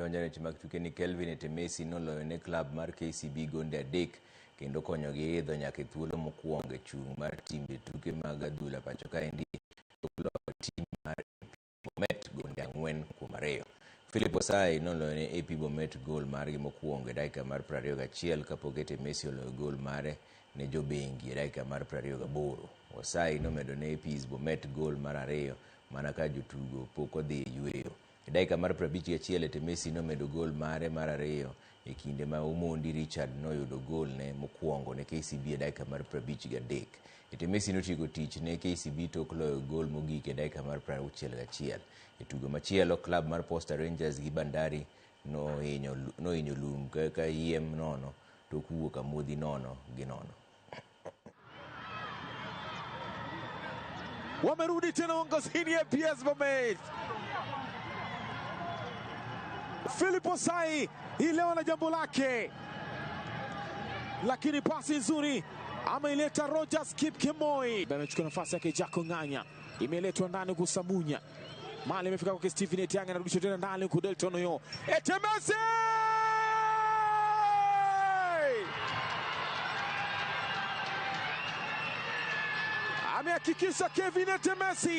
Donjo e weche mag tuke ni Kelvin Etemesi noloyo ne klab mar KCB gonde 3 kendo konyogi idho nyaka e thuolo mokwongo e chung' mar timbe tuke mag adhula pacho kaendi tok loyo tim mar AP Bomet gonde 4-2. Philip Osai noloyo ne AP Bomet gol margi mokwongo e dakika mar 21 kapok Etemesi oloyo gol mare ne jobengi e dakika mar 28. Osai nomedo ne APs Bomet gol mar 2 mana ka jotugo pok odhi e yueyo. E dakika mar 51 Etemesi nomedo gol mare mar 2 e kinde ma Omondi Richard noyudo gol ne mokwongo ne KCB e dakika mar 53. Etemesi notieko tich ne KCB tok loyo gol mogik e dakika mar 61. E tugo machielo, klab mar Posta Rangers gi Bandari nohinyo lum ka yiem nono tok wuok amodhi 0-0. Wamerudi tena uongozini APS Bomet. Philip Osai hii leo na jambo lake, lakini pasi nzuri ameileta Rogers Kipkemoi. Amechukua nafasi yake Jaco Ng'anya, imeletwa ndani huku Samunya. Mali imefika kwa Stephen Etiang, anarudishwa tena ndani huku Delton Oyo. Etemesi! Amehakikisha Kevin Etemesi.